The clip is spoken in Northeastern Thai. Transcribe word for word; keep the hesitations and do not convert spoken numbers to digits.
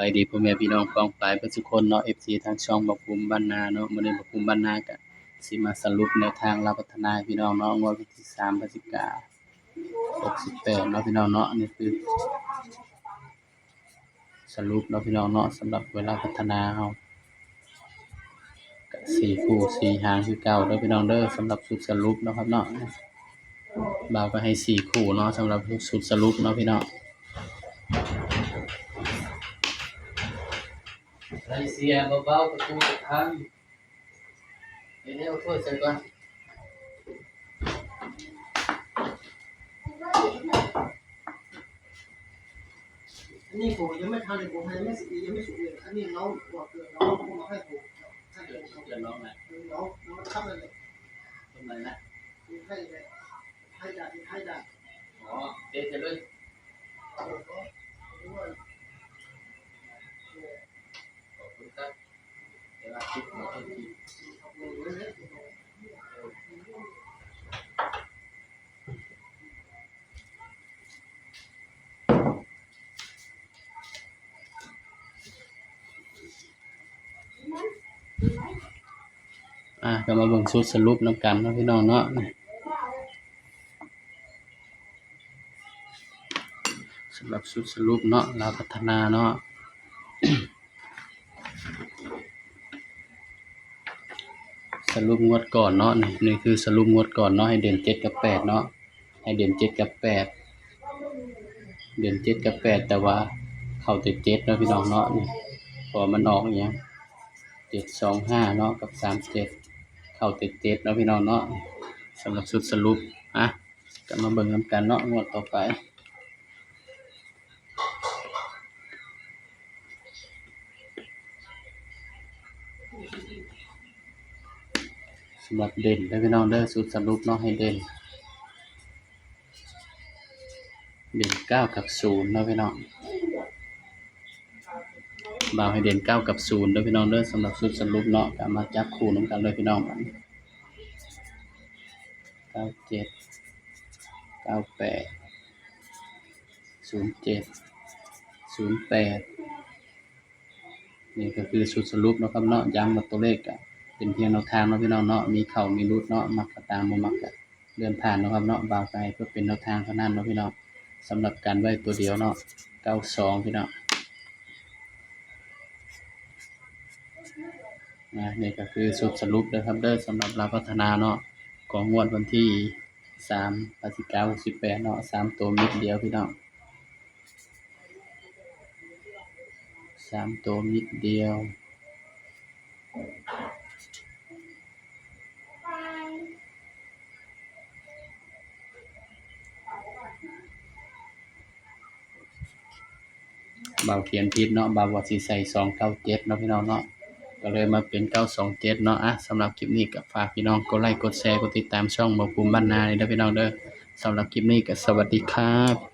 บายดีพ่อแม่พี่น้องป้องปายเบิดทุกคนเนาะ เอฟซี ทางช่องบ่าวภูมิบ้านนาเนาะ มื้อนี้บ่าวภูมิบ้านนาก็สิมาสรุปแนวทางลาวพัฒนาให้พี่น้องเนาะ งวดวันที่สามพฤศจิกาหกสิบแปดเนาะพี่น้องเนาะ อันนี้คือสรุปเนาะพี่น้องเนาะ สำหรับลาวพัฒนาเฮา ก็สี่คู่สี่หางคือเก่าเด้อพี่น้องเด้อ สำหรับชุดสรุปเนาะครับเนาะ บ่าวก็ให้สี่คู่เนาะ สำหรับชุดสรุปเนาะพี่น้อง ไอเสียเบาๆ ประตูจะพัง เดี๋ยวเอาถ้วยใส่ก่อน อันนี้ผมยังไม่ทันเลย ผมยังไม่สุก ยังไม่สุกเลย อันนี้น้องบอกเกิดน้องผมมาให้ผม ให้ผม เกิดน้องนะ น้อง น้องทำอะไร ทำอะไรนะ ให้เลย ให้ด่า ให้ด่า อ๋อ เจ๊จะเลย ขอบคุณครับ เดี๋ยวอาทิตย์หน้า อ่ะ ก็มาเบิ่งชุดสรุปนำกันเนาะพี่น้องเนาะ สำหรับชุดสรุปเนาะ ลาวพัฒนาเนาะ สรุปงวดก่อนเนาะ นี่ นี่คือสรุปงวดก่อนเนาะ ให้เด่นเจ็ดกับแปดเนาะ ให้เด่นเจ็ดกับแปด เด่นเจ็ดกับแปด แต่ว่าเข้าแต่เจ็ดเนาะพี่น้องเนาะ นี่ เพราะมันออกอิหยัง เจ็ดสองห้าเนาะ กับสามเจ็ด เข้าแต่เจ็ดเนาะพี่น้องเนาะ สำหรับชุดสรุป อ่ะ ก็มาเบิ่งนำกันเนาะ งวดต่อไป สำหรับเด่นเด้อพี่น้องเด้อ ชุดสรุปเนาะ ให้เด่น เด่นเก้ากับศูนย์เนาะพี่น้อง บ่าวให้เด่นเก้ากับศูนย์เด้อพี่น้องเด้อ สำหรับชุดสรุปเนาะ ก็มาจับคู่นำกันเลยพี่น้อง เก้าเจ็ด เก้าแปด ศูนย์เจ็ด ศูนย์แปด นี่ก็คือชุดสรุปเนาะครับเนาะ ย้ำว่าตัวเลขก็เป็นเพียงแนวทางเนาะพี่น้องเนาะ มีเข้ามีหลุดเนาะ มักก็ตาม บ่มักก็เลื่อนผ่านเนาะครับเนาะ บ่าวก็ให้เพื่อเป็นแนวทางเท่านั้นเนาะพี่น้อง สำหรับกันไว้ตัวเดียวเนาะ เก้าสอง พี่น้อง นะ นี่ก็คือชุดสรุปเด้อครับเด้อ สำหรับลาวพัฒนาเนาะ ของงวดวันที่สามพฤศจิกาหกสิบแปดเนาะ สามตัวเม็ดเดียวพี่น้อง สามตัวเม็ดเดียว บ่าวเขียนผิดเนาะ บ่าวว่าสิใส่สองเก้าเจ็ดเนาะพี่น้องเนาะ ก็เลยมาเป็นเก้าสองเจ็ดเนาะ อ่ะ สำหรับคลิปนี้ก็ฝากพี่น้องกดไลค์ กดแชร์ กดติดตามช่องบ่าวภูมิบ้านนาเลยเด้อพี่น้องเด้อ สำหรับคลิปนี้ก็สวัสดีครับ